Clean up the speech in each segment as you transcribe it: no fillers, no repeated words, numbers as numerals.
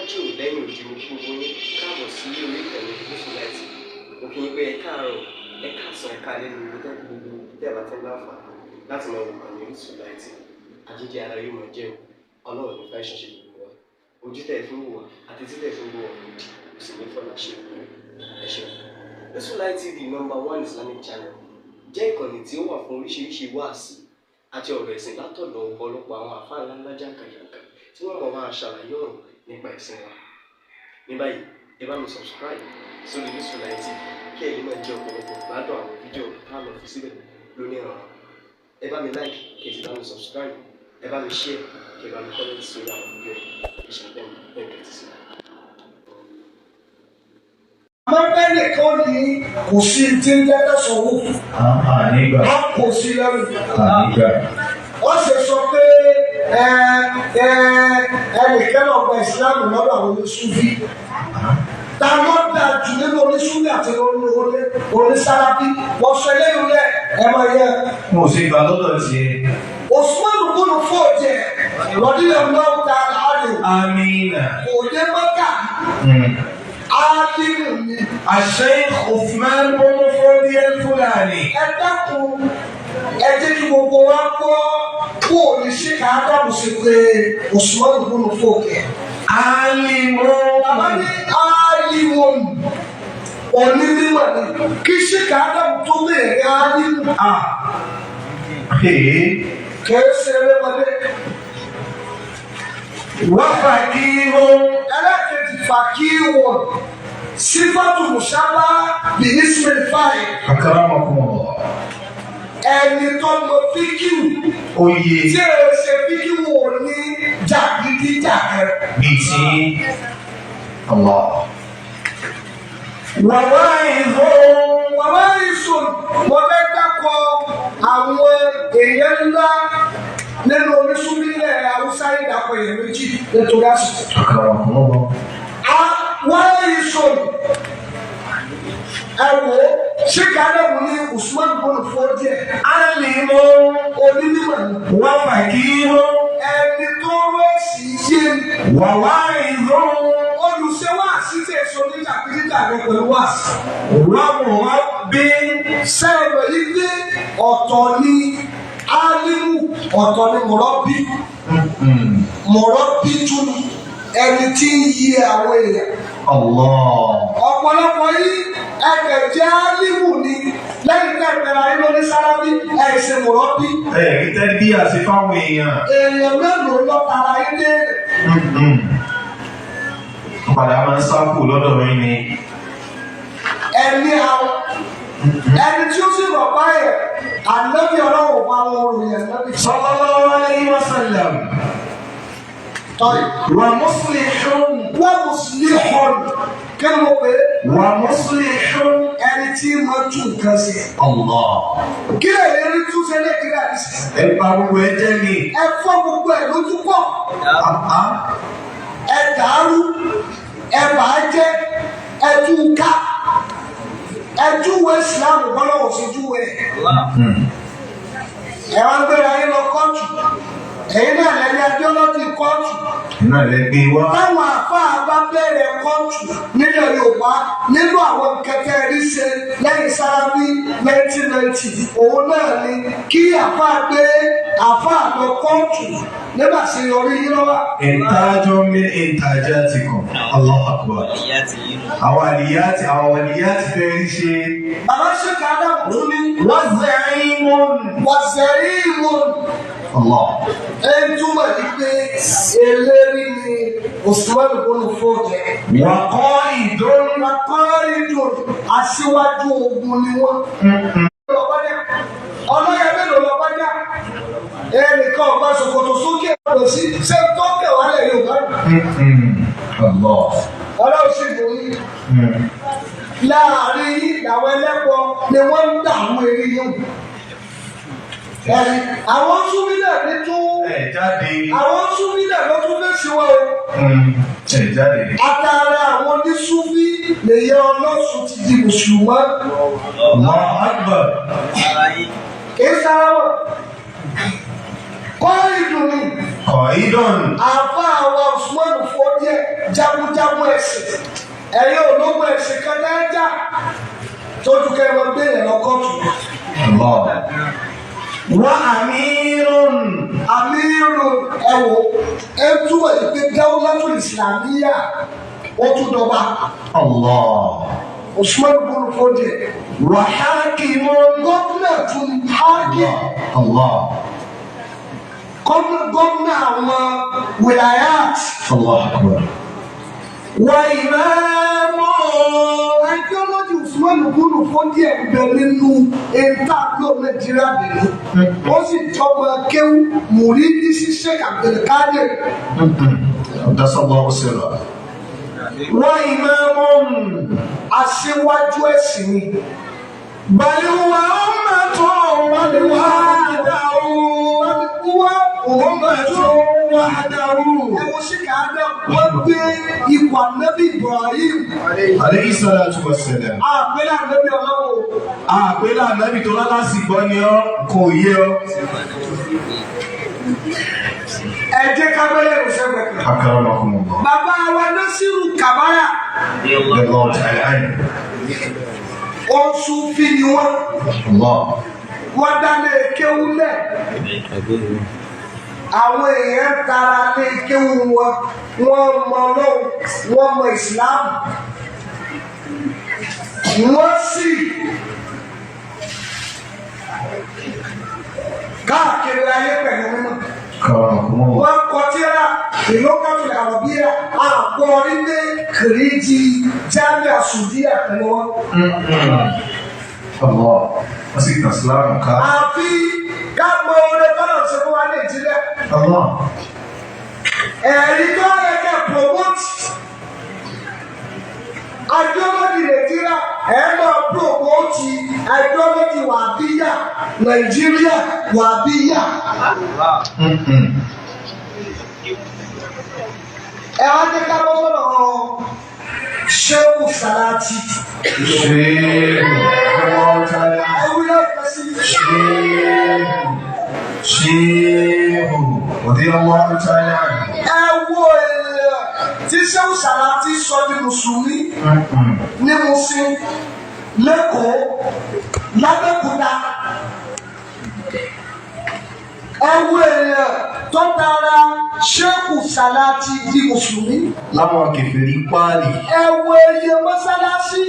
Lájò lẹ́yìn òdì, mo kí gbogbo yín káàbọ̀ sí orí ìkànnì Gúúsù Láìtì. Mo kí yín pé ẹ káàárọ̀, ẹ káàsán, ẹ káalẹ́ ní gbogbo gbogbo tẹ́ ẹ bá tẹ́ ń láǹfààní láti máa wò ìkànnì Orísun Láìtì. Àjíjẹ ara yóò máa jẹun, Ọlọ́run ní fẹ́ ṣẹṣẹ gbogbo wa. Ojú tẹ̀ fún wò wá àti títẹ̀ fún wò wá òdì kò sì ní fọlá ṣe ẹ ṣeun. Orísun Light TV, number one Islamic channel, jẹ́ ìkànnì tí ó wà fún oríṣiríṣi wáàsí àti ọ̀rọ̀ ẹ̀sìn látọ̀dọ̀ ọ̀pọ̀lọpọ̀ àwọn àfáà ńláńlá jàǹkàjàǹkà tí wọ́n mọ̀ máa ṣàlàyé ọ̀rọ̀ nípa ẹ̀sìn wa. Ní báyìí, ẹ bá mi subscribe sórí Orísun Light TV kí ẹ̀yin náà jẹ́ ọ̀pọ̀lọpọ̀ gbádùn àwọn fídíò tá a lọ fi síbẹ̀ lónìí ọ̀rọ̀. Ẹ bá mi like, kí ẹ sì bá mi subscribe, ẹ bá mi share, kí ẹ bá mi comment sórí àwọn fídíò yìí. Ẹ ṣe bẹ́ẹ̀ bẹ́ẹ̀ tẹ́tí sí. Àmọ́ nìkan ní kò sí tí ń jẹ́ tẹ̀sánwó. Ànígbà. A kò sí lẹ́rù. Ànígbà. Wọ́n ṣe sọ pé ẹ ẹ ẹnìkan náà gba ìsìlámù lọ́dọ̀ àwọn oníṣúfì. Ta ló dáa jù nínú oníṣúfì àti onísárábí? Wọ́n sọ eléyìí lẹ̀ ẹ máa yẹ. Mo sì gbà lọ́dọ̀ tiẹ̀. Usman bunu Fodi radiyallahu ta'ala anhu. Amina. Kò dé Mẹ́kà. Álímù ni. Sheikh Uthman bin Fodi al-Fulani. Ẹ dákun, ẹ jẹ́ kí gbogbo wa gbọ́ kó o ní ṣe ká dábò sí pé Usman bunu Fodi. Alimu. Bàbá ní álímù onímọ̀ ni kí ṣe ká dábò tó bẹ̀rẹ̀ álímù. Ah. Ee. Kìí ṣe erémọdé. Wa faqihun. Ẹlẹ́kejì, faqihun sífàtù mushabba bi ismil fa'il. Akramakumullah. Ẹni tó lọ fíkìwù Oyè. tí ẹ ṣe fíkìwù ò ní jàgídíjàgan. Bíi ti Allah. Wa wa'izun. Bàbá ìsùn, mo fẹ́ dákọ̀ àwọn èèyàn ńlá nínú onísúnmílẹ̀ Haúsá, ìdàpọ̀ èèyàn méjì nítorí àsìkò. Akramakumullah. A wáyé ìsùn, ẹ wò ó, ṣé kálẹ̀mù ní Usman bọ́lù fọ́jẹ̀. Alimu. Onímọ̀ ni. Wa faqihun. Ẹni tó rọ́ọ̀sì yé ni. Wa wa'izun. Olùṣèwà àṣìṣe èso níjàkíjàgan pẹ̀lú wàásù. Wa murabbin. Sẹ́ẹ̀rọ̀ yìí pé ọ̀tọ̀ ni álímù, ọ̀tọ̀ ni mọ̀rọ́bí. Mọ̀rọ́bí tún ẹni tí ń yí àwọn èèyàn. Allah. Ọ̀pọ̀lọpọ̀ yìí ẹ̀kẹ̀ jẹ́ álímù ni lẹ́yìn tẹ́ ìpẹ́ra yín lóní sárábí ẹ̀ ṣe mọ̀rọ́bí. Ẹ rí tẹ́lifíà sí fáwọn èèyàn. Èèyàn mélòó lọ́tara yín dé? Padà máa ń sáfù lọ́dọ̀ yín ni. Ẹni àwọn ẹni tí ó sì rọ̀ báyẹ̀, ànábì Ọlọ́run bá wọn ròyìn ànábì. Sallallahu alayhi wa sallam. Tọ́yì. Wa muslihun. Wọ́n muslihun, kí ni mo pè é? Wa muslihun. Ẹni tí mo tún nǹkan ṣe. Allah. Kí lè lè rí túnṣe lẹ́kìrì àdìsí? Ẹ pa gbogbo ẹ jẹ́ ni. Ẹ fọ́ gbogbo ẹ̀ lójú pọ̀. Ẹ dàrú, ẹ bà á jẹ́, ẹ tú ká, ẹ júwe Ìsìlámù bọ́lá ò sí júwe. Ẹ wá ń gbéra yín lọ kóòtù. Ẹ̀yin náà lẹ́ni adéọlọ́dì kóòtù. Iná lẹ gbé wá. Táwọn àfáà bá bẹ̀rẹ̀ kóòtù nílẹ̀ Yorùbá, nínú àwọn kẹkẹ rí ṣe lẹ́yìn sárábí 1990, òun náà ni kí àfáà gbé àfáà lọ kóòtù nígbà tí yọrí yín lọ́wọ́. Intajun min intajatikum. Allahu akbar. Àwọn àlìyáàtì fẹ́ rí ṣe. Bàbá ṣe kàdá tún ní. Wa za'imun. Wàzẹ̀rí ìmọ̀. Allah. Ẹ túmọ̀ ní pé eléri ni Usman bọ́lù fọ́ọ̀jẹ̀. Wa qa'idun. Akọ́rìndùn, aṣíwájú ogun ni wọ́n. Ọlọ́yẹ mélòó lọ bá já? Ẹnìkan ọba ṣòkòtò sókè ọ̀dọ̀ sí ṣé tó kẹwàá lẹ̀ Yorùbá. Allah. Ọlọ́run sì mú yín. Láàárín yín làwọn ẹlẹ́bọ ni wọ́n ń dààmú eré yín. Ẹ̀rí àwọn súnmí náà ní tún. Ẹ jáde. Àwọn súnmí náà ló tún fèsì wọn o. Ẹ jáde. Atara àwọn onísúfí lèyẹ ọlọ́sùn ti di mùsùlùmọ́. Allahu akbar. Kìí sára wọn. Kọ́ ìdùnnú. Qa'idun. Àfa àwọn Usman Fọ́díẹ̀ jagunjagun. jagun ẹ̀sìn. Ẹ̀yin ológun ẹ̀sìn kan dájà tójú kẹ́ ẹ máa gbé yẹn lọ kóòtù. Allah. Wa amirun. Amiru, ẹ̀wò ẹ̀ túmọ̀ sí pé Dawlatul Islamiyya ó tún dọba. Allah. Usman bunu Fodio. Wa hakimun. Gómìnà tún ní hákì. Allah. Gómìnà àwọn wilayat. Allah akbar. Wa imamun. Ideology Usman bunu Fodio ń bẹ nínú ẹ̀ńtà ló Nàìjíríà dèrè. Ó sì jọmọ kéwú mùrídìí sí Sheikh Abdulkadir. Qaddasallahu sirra. Wa imamun. Aṣíwájú ẹ̀sìn ni. Bal huwa ummatun wahdahu. Wá Ummatun wahdahu. Ẹ̀wọ̀n Sheikh Adam, wọ́n gbé ipò Ànábì Ibrahim. Alayhi salatu wassalam. Àpẹẹrẹ Ànábì Ọlọ́wọ́. Àpẹẹrẹ ànábì tó lálásìgbọ́ ni ọ́ kò yé ọ. Ẹ jẹ́ ká gbẹ́lẹ̀ ìrùsẹ́gbẹ̀ kan. Akramakumullah. Bàbá wa Nasiru Kabara, Allahu ta'ala anhu. ó Sufi ni wọ́n. Allah. Wọ́n dálé kéwú lẹ̀. Àwọn èèyàn tara lé kéwú wọn, wọ́n mọ Ọlọ́run, wọ́n mọ Ìsìláàmù. Wọ́n sì káàkiri ayé pẹ̀lú mímọ́. Akramakumullah. Wọ́n kọ tírà ìlókàtúlẹ̀ àrọ̀bíyà àpọ̀ orílẹ̀ kìrìjì jámíà sùdíà pẹ̀lú wọn. Allah. Wọ́n sì tàn sílámù ká. Àfi ká mọ oore tọ́lọ̀ ṣe fún wa Nàìjíríà. Allah. Ẹ̀rí tó yẹ kẹ́ promote ideology Nàìjíríà, ẹ̀ máa promote ideology wàbíyà, Nàìjíríà wàbíyà. Ẹ wá jẹ́ ká bọ́ sọ̀rọ̀ Shehu Salati. Shehu. Allahu ta'ala. Ewúrẹ́ kan sí. Shehu. Shehu. Radiyallahu ta'ala anhu. Ẹ wo èèyàn tí Shehu Salati sọ di mùsùlùmí ní Mùṣín, l'Ékòó, l'Abẹ́òkúta. Ẹ wo èèyàn tó tara Shehu Salati di mùsùlùmí. Láwọn kèfèrí páàlì. Ẹ wo iye mọ́sálásí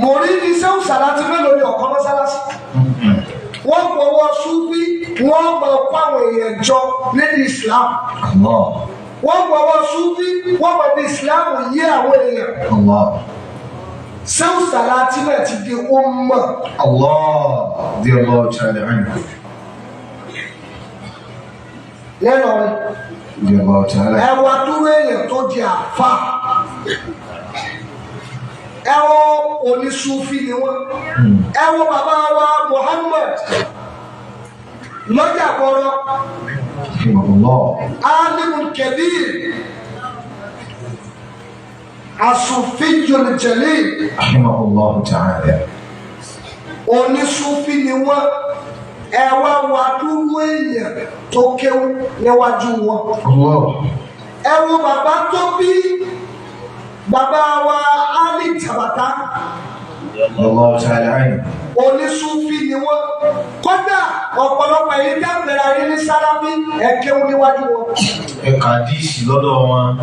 mòrídìí Shehu Salati mélòó ni ọ̀kọ́ mọ́sálásí. Wọ́n gbọ́wọ́ Súfí, wọ́n mọ̀ kó àwọn èèyàn jọ nídìí Islam. Allah. Wọ́n gbọ́wọ́ Súfí, wọ́n mọ̀ bí Islam yé àwọn èèyàn. Allah. Shehu Salati náà ti di umma. Allah. Radiyallahu ta'ala anhu. Lẹ́nu rẹ̀. Radiyallahu ta'ala. Ẹwà dúró èèyàn tó di àfà. Ẹwọ onísúfí ni wọ́n. Ẹwọ bàbá wa Muhammad lọ́jà gbọ́rọ̀. Rahimahullah. Alimul kabir, asufiyul jalil. Rahimahullah ta'ala. Onísúfí ni wọ́n. Ẹwà wà dúró èèyàn tó kéwú níwájú wọn. Allah. Ẹwọ bàbá tó bí bàbá wa Ali Jabata. Allahu ta'ala anhu. Onísúfí ni wọ́n. Kódà ọ̀pọ̀lọpọ̀ èyí dábẹ̀rẹ̀ ayé ní sálábí ẹ̀kẹ́wò níwájú wọn. Ẹ̀ka díìsì lọ́dọ̀ wọn.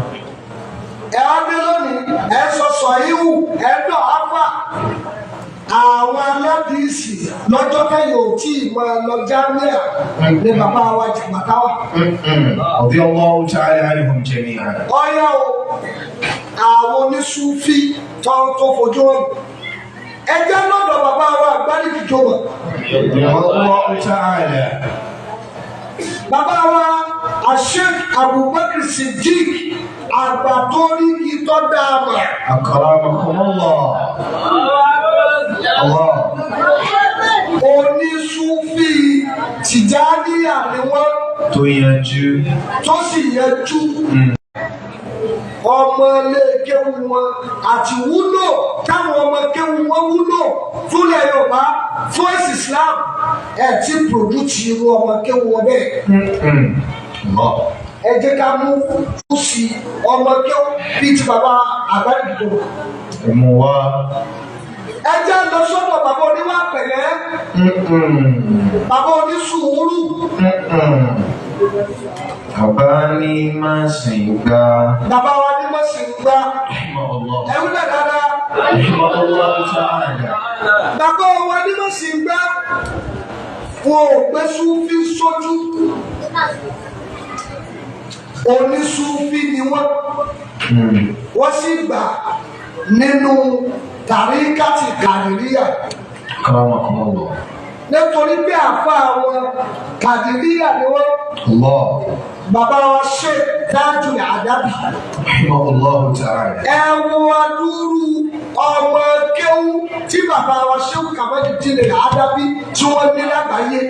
Ẹ wá dé lónìí, ẹ sọ sọ̀híhù, ẹ dọ̀ áfà. Àwọn aládìísì lọ́jọ́ kẹyìn ò tí ì máa lọ jámíà ní bàbá wa Jàbátá wa. Radiyallahu ta'ala anhum jami'an. Ọyá o, àwọn onísúfí tó tó fojú wọn. Ẹ jẹ́ lọ́dọ̀ bàbá wa àgbáríkì jọmọ̀. Radiyallahu ta'ala. Bàbá wa Sheikh Abubakar Siddiq, àgbà tó rí kí tó dáa mà. Akramakumullah. Allah. Onísúfì Tìjàníyà ni wọ́n. Tó yanjú. Tó sì yanjú. Ọmọ ilé kéwu wọn àti wúlò táwọn ọmọ kéwu wọn wúlò fúnlẹ̀ Yorùbá, fún ẹ̀sìn Islam, ẹ̀ tí pòdútì irú ọmọ kéwu wọn bẹ́ẹ̀. Allah. Ẹ jẹ́ ká mú sí ọmọ kí ó bí ti bàbá àgbàdìgbò. Ẹ̀mú wa. Ẹ jẹ́ lọ sọ́dọ̀ bàbá oníwà pẹ̀lẹ́, bàbá onísùúrù. Bàbá ní má sì gbà. Bàbá wa ní mọ̀ sí gbá. Ẹ̀rú náà dáadáa. Bàbá wa ní mọ̀ sí gbá. Wọn ò gbé súnfí sójú. Onísúnfí ni wọ́n. Wọ́n sì gbà nínú tàríkàtì kàdìríyà. Karamakumullah. Nítorí pé àfa àwọn kàdìríyà ni wọ́n. Allah. Bàbá wa ṣe Tajul Adabi. Rahimahullahu ta'ala. Ẹ wo adúrú ọmọ kéwú tí bàbá wa ṣe Kamaluddin Adabi tí wọ́n ní lágbàáyé.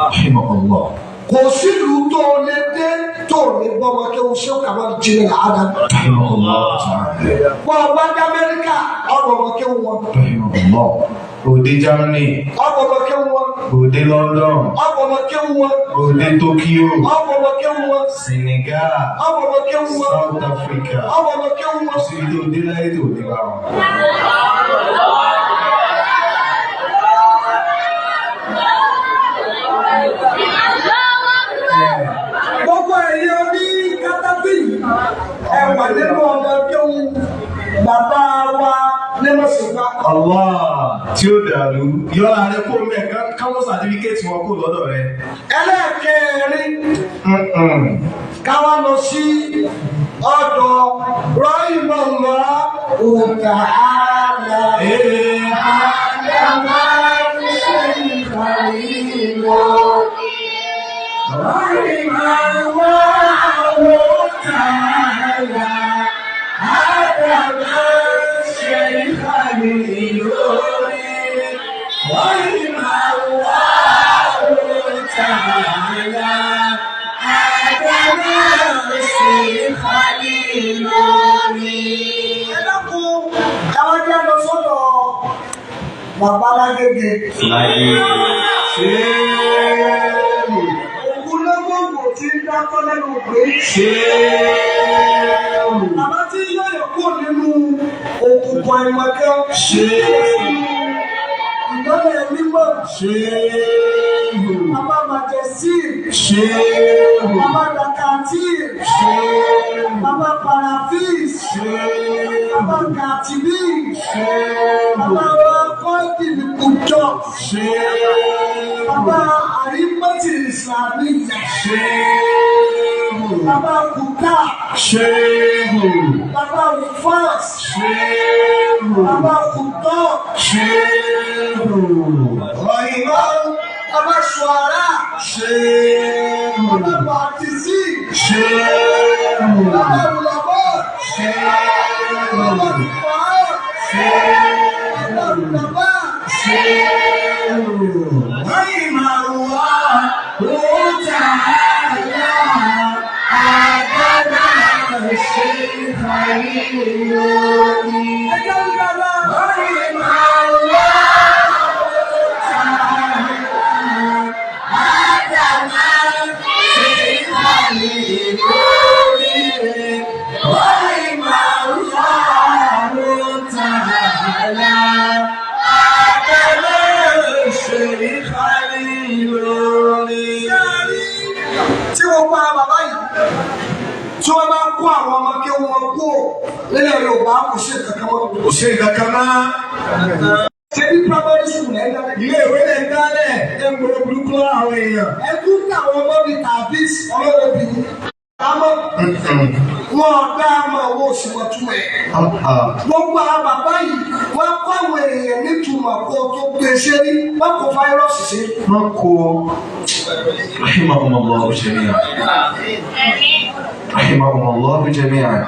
Rahimahullah. Kò sílùú tó lè dé tó ní gbọ́mọ kéwú ṣe Kamaluddin Adabi. Rahimahullahu ta'ala. Bọ́ ọ bá dé Amẹ́ríkà, ọmọ kéwú wọn. Rahimahullah. Òde Germany, Ọmọ kéwú wọn. òde London, Ọmọ kéwú wọn. òde Tokyo, Ọmọ kéwú wọn. Senegal, Ọmọ kéwú wọn. South Africa. Ọmọ kéwú wọn. Síbi tó dé láyé tó dé bá wọn. Gbogbo ẹ̀yin oní kátàbí ẹ wà nínú ọmọ kéwú bàbá wa nínú ṣùgbọ́n. Allah tí ó dàrú yọra rẹ kó mẹ káwọn sàtífíkẹ́tì wọn kó lọ́dọ̀ rẹ. Ẹlẹ́ẹ̀kẹrin, káwá lọ sí ọ̀dọ̀ rọ́ìmọ̀lá òǹkà ààlà. Ee, Àdàmà ṣe ìkàlílò. Rọ́ìmọ̀lá òǹkà ààlà. Àdàmà ṣe ìkàlílò. Rọ́ìmọ̀lá òǹkà ààlà. Àdàmà ṣe ìkàlílò. Ẹ dákun, ẹ wá jẹ́ lọ sọ́dọ̀ bàbá Lágége. Ṣéèmù. Ògùn lọ́gbọ̀gbọ̀ tí ń dákọ́ lẹ́nu pé. Ṣéèmù. Bàbá tí ń yọ̀yọ̀ kúrò nínú òkùnkùn àìmọ̀kan. Ṣéèmù. Ìmọ̀lẹ̀ mímọ̀. Ṣéèmù. Bàbá Màjẹ̀sín. Ṣéèmù. Bàbá Dàkàtìr. Ṣéèmù. Bàbá Parafis. Ṣéèmù. Bàbá Kàtìbí. Ṣéèmù. Bàbá wa Kọ́ńtìlì Kùjọ. Ṣéèmù. Bàbá Àrímọ́tì Ìsìlámíyà. Ṣéèmù. Bàbá Kùtà. Ṣéèmù. Bàbá Rufas. Ṣéèmù. Bàbá Kùtọ́. Ṣéèmù. Ọ̀yìnbó. Bàbá Ṣùárà. Ṣéèmù. Bàbá Bàtìsí. Ṣéèmù. Bàbá Rùlàbọ̀. Ṣéèmù. Bàbá Rùfà. Bàbá Rùlàbà. Ṣéèmù. Rahimahullahu ta'ala. Àdàmà ṣe ìkàlílórí. Ẹjẹ́ ń dáadáa. Rahimahullahu ta'ala. Àdàmà ṣe ìkàlílórí. Rahimahullahu ta'ala. Àdàmà ṣe ìkàlílórí. Tí wọ́n pa bàbá yìí, tí wọ́n bá kó àwọn ọmọ kí wọ́n kó nílẹ̀ Yorùbá, kò sí kankan mọ́. Kò sí nǹkan kan náà. Ṣé bí primary school ẹ̀ dáná? Ilé ìwé lè ń dálẹ̀ ẹ̀ ń gbòòrò burúkú lọ́wọ́ àwọn èèyàn. Ẹ tún ní àwọn ọmọ bíi tàbí ọlọ́wọ́ bíi àmọ́ wọn ọ̀dá àmọ́ owó oṣù wọn túmọ̀ ẹ̀. Gbogbo àwọn bàbá yìí wọ́n kọ́ àwọn èèyàn nítumọ̀ kó tó gbé ṣe rí, wọ́n kó fáírọ́ọ̀sì ṣe. Wọ́n kó rahimahumullahu jami'an. Rahimahumullahu jami'an.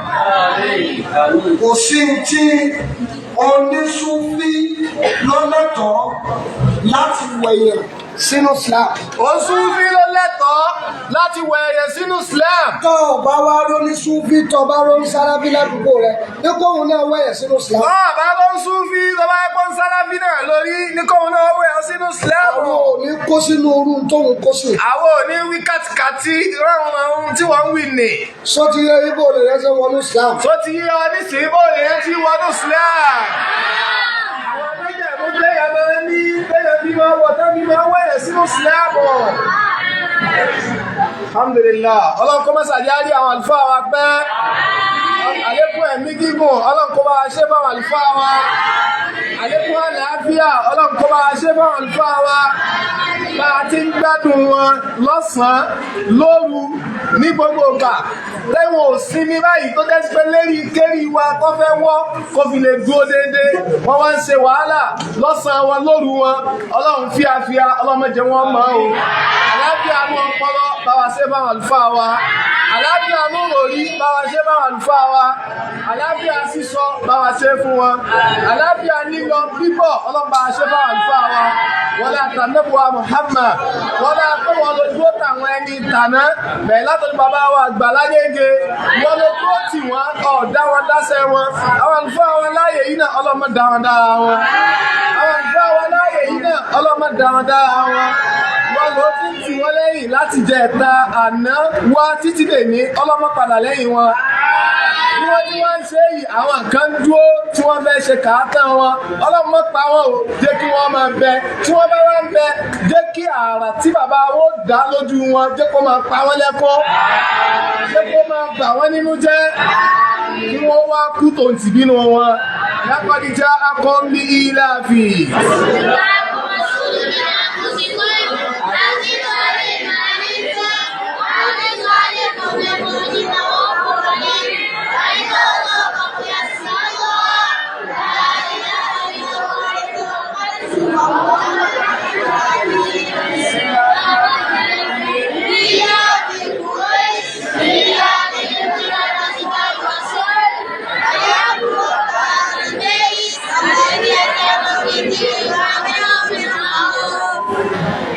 Kò sí tí onísúfí lọ́lẹ́tọ̀ọ́ láti wẹ̀yẹ̀ sínú Islam. Oṣùfí ló lẹ́tọ̀ọ́ láti wẹ ẹyẹ sínú Islam. Tọ́ ọ bá wá róní súnfí, tọ́ bá róní sárábí ládùúgbò rẹ ní kóhun náà wẹ̀yẹ̀ sínú Islam. Wọ́n bá ló ń súnfí, tó bá pọ́n sáláfí náà lórí ní kóun náà wẹ̀ ọ́ sínú Islam. Àwọn ò ní kó sínú orú tóun kó sí. Àwọn ò ní wí kàtìkàtì ráwọn ohun tí wọ́n ń wí nì. Sọ ti yẹ ibo lè rẹ́sẹ̀ wọnú Islam. Tó ti yí ọ nísìnyí bó lè yẹn ti wọnú Islam. Àwọn méjèèjì téèyàn máa ní téèyàn bí máa wọ̀ tán bí máa wẹ̀yẹ̀ sínú Islam. Alhamdulillah, ọlọ́run kó má ṣàjẹ́ rí àwọn àlùfáà wa pẹ́. Àlékún ẹ̀mí gígùn, ọlọ́run kó bá wa ṣe fáwọn àlùfáà wa. Àlékún àlàáfíà, ọlọ́run kó bá wa ṣe fáwọn àlùfáà wa. Bá a ti ń gbádùn wọn lọ́sàn-án, lóru, ní gbogbo ìgbà. Lẹ́wọ̀n ò sinmi báyìí tó jẹ́ sí pé lérí kérí wa tó fẹ́ wọ́ kó fi lè dúró déédéé. Wọ́n wá ń ṣe wàhálà lọ́sàn-án wọn, lóru wọn. Ọlọ́run fíafíà, ọlọ́run má jẹ́ wọ́n mọ̀ o. Àlàáfíà mú ọpọlọ bá wa ṣe fáwọn àlùfáà wa. Àlàáfíà mú òrí bá wa ṣe fáwọn àlùfáà wa. Àlàáfíà sísọ bá wa ṣe fún wọn. Àlàáfíà lílọ bíbọ̀, ọlọ́run bá wa ṣe fáwọn àlùfáà wa. Wọ́n lè tànẹ́bùwà Muhammad. Wọ́n lè pé wọ́n lọ dúró tàwọn ẹni tàná. Bẹ̀rẹ̀ látọ̀dọ̀ bàbá wa àgbà lágége. Wọ́n lọ dúró tì wọ́n, ọ̀dá wọn dáṣẹ́ wọn. Àwọn àlùfáà wọn láàyè yìí náà, ọlọ́mọ dá wọn dára wọn. Àwọn àlùfáà wọn láàyè yìí náà, ọlọ́mọ dá wọn dára wọn. Wọ́n lọ tí ń tì wọ́n lẹ́yìn láti jẹ ẹ̀ta àná wá títí dè ní ọlọ́mọ padà lẹ́yìn wọn. Bí wọ́n tí wọ́n ń ṣe yìí, àwọn kan dúró tí wọ́n fẹ́ ṣe kàátàn wọn. Ọlọ́mọ pa wọn o, jẹ́ kí wọ́n máa bẹ. Tí wọ́n bá wá ń bẹ, jẹ́ kí àrà tí bàbá wọn dá lójú wọn, jẹ́ kó máa pa wọ́n lẹ́kọ́. Jẹ́ kó máa bà wọ́n nínú jẹ́. Kí wọ́n wá kú tòǹtì bínú wọn. Laqad ja'akum li ilafi.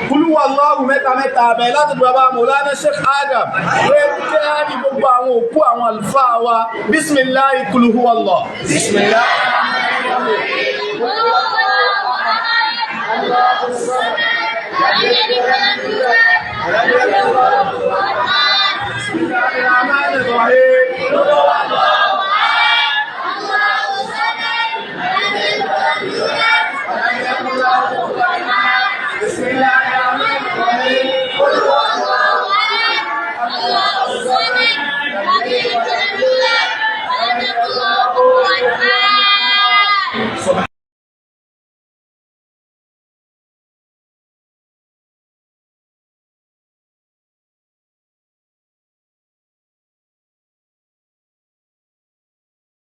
Kúlúwà Allahu mẹ́ta mẹ́ta abẹ láti bàbá Mọ̀lánà Sheikh Adam pé kí á ní gbogbo àwọn òkú àwọn àlùfáà wa. Bismillahi kúlúhù Allah. Bismillahi.